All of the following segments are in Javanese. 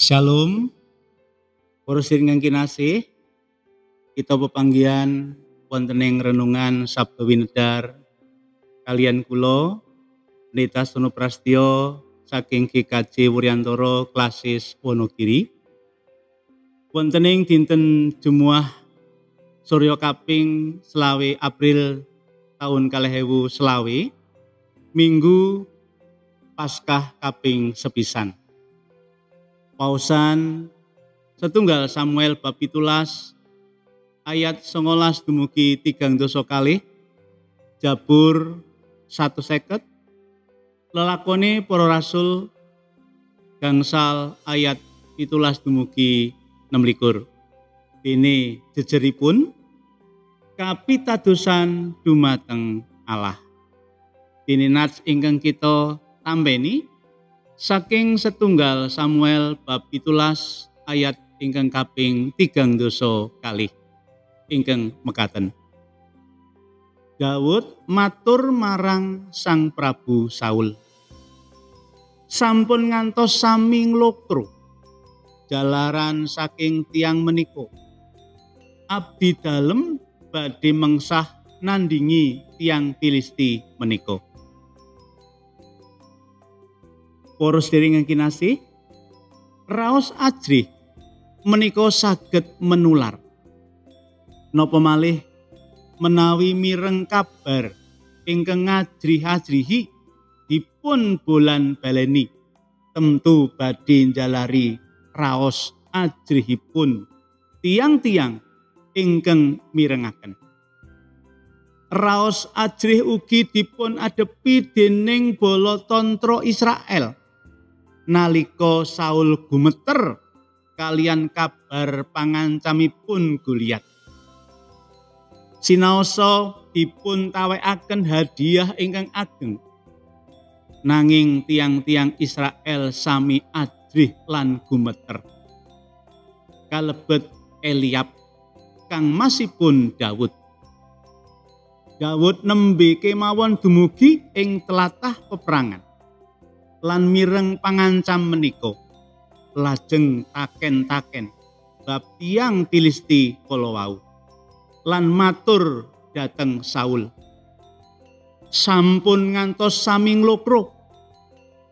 Shalom, para sering kinasih, kita pepanggihan wonten ing renungan Sabda Winedar kalian kula Pendeta Stono Prastyo saking GKJ Wuryantoro Klasis Wonogiri. Wonten ing dinten Jumuah Surya kaping 20 April tahun 2020, Minggu Paskah kaping sepisan. Pausan setunggal Samuel bab 17 ayat 19 dumugi 32, Jabur 150, lelakone para rasul gangsal ayat 17 dumugi 26. Dene jejeripun kapitadosan dumateng Allah. Dene nats ingkang kita tambeni saking setunggal Samuel bab 17 ayat ingkang kaping 32 ingkang mekaten. Daud matur marang Sang Prabu Saul, sampun ngantos sami nglokro jalaran saking tiang menika, abdi dalem badhe mengsah nandingi tiang Filisti menika. Para sedherek ingkang kinasih, raos ajrih menika saged menular. Napa malih menawi mireng kabar ingkang ngajrih-ajrihi dipun bolan baleni, tentu badhe njalari raos ajrihipun tiang-tiang ingkang mirengaken. Raos ajrih ugi dipun adepi dening bala tantara Israel nalika Saul gumeter kalian kabar pangancamipun Goliat. Sinaosa dipun tawekaken hadiah ingkang ageng, nanging tiang-tiang Israel sami ajrih lan gumeter. Kalebet Eliab kang masipun Daud. Daud nembe kemawon dumugi ing tlatah peperangan lan mireng pangancam menika, lajeng taken-taken bab tiyang Filisti kala wau lan matur dhateng Saul, sampun ngantos sami nglokro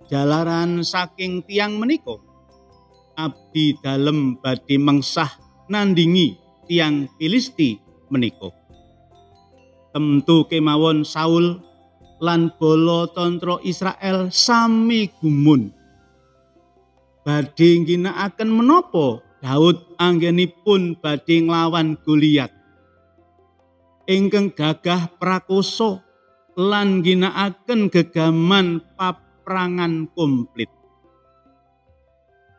jalaran saking tiyang menika, abdi dalem badhe mengsah nandingi tiyang Filisti menika. Tentu kemawon Saul lan bala tantara Israel sami gumun. Badhe ngginakaken menapa Daud anggenipun badhe nglawan Goliat ingkang gagah prakosa lan ngginakaken gegaman paprangan komplit.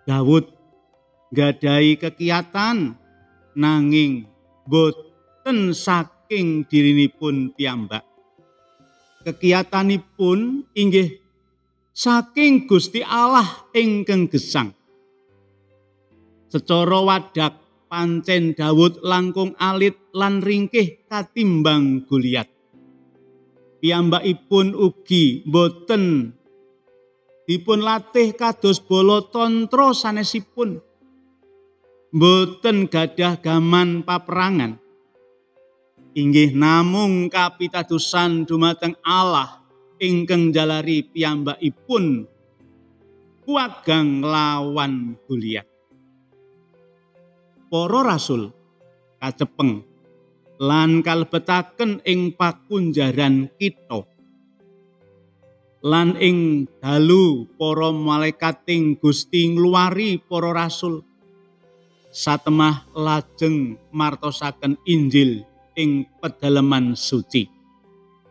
Daud nggadahi kekiyatan nanging boten saking dirinipun piyambak. Kekiyatanipun inggih saking Gusti Allah ingkang gesang. Secara wadak pancen Daud langkung alit lan ringkih katimbang Goliat. Piyambakipun ugi boten dipun latih kados bala tantara sanesipun. Boten gadah gaman paperangan. Inggih namung kapitadosan dumateng Allah ingkang jalari piyambakipun kuwagang nglawan Goliat. Para rasul kacepeng lan kalebetaken ing pakunjaran kitha. Lan ing dalu para malaikating Gusti ngluwari para rasul satemah lajeng martosaken Injil ing pedaleman suci.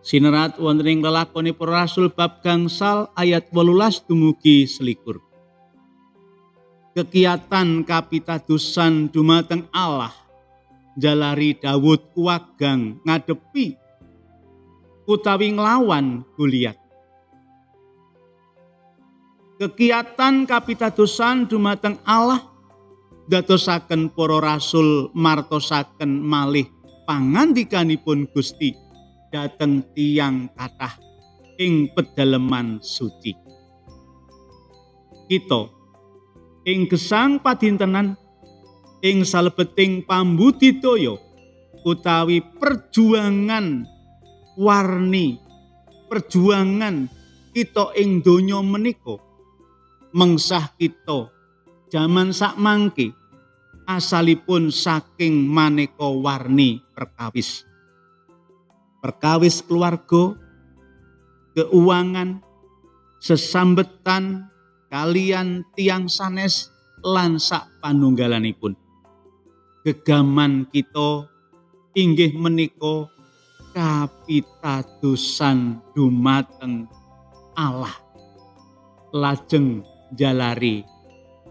Sinerat wonten ing lelakone para rasul bab gangsal ayat 18 dumugi 21. Kekiyatan kapitadosan dumateng Allah jalari Daud kuwagang ngadepi utawi nglawan Goliat. Kekiyatan kapitadosan dumateng Allah dadosaken para rasul martosaken malih pangandikanipun Gusti dhateng tiyang kathah ing pedaleman suci. Kita Ing gesang padintenan ing salebeting pambudidaya utawi perjuangan warni, perjuangan kita ing donya menika mengsah kita jaman sakmangke asalipun saking maneka warni perkawis. Perkawis keluarga, keuangan, sesambetan kalian tiang sanes lan sak panunggalanipun. Gegaman kita inggih menika kapitadosan dumateng Allah lajeng jalari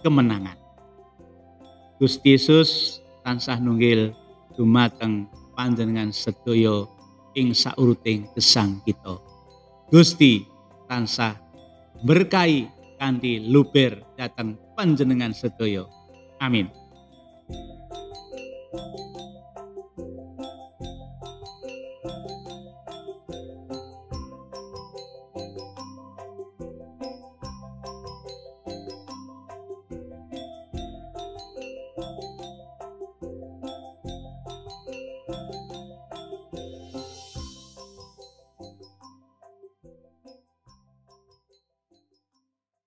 kemenangan. Gusti Yesus tansah nunggil dumateng panjenengan sedaya ing sauruting gesang kita. Gusti tansah berkahi kanthi luber dhateng panjenengan sedaya. Amin.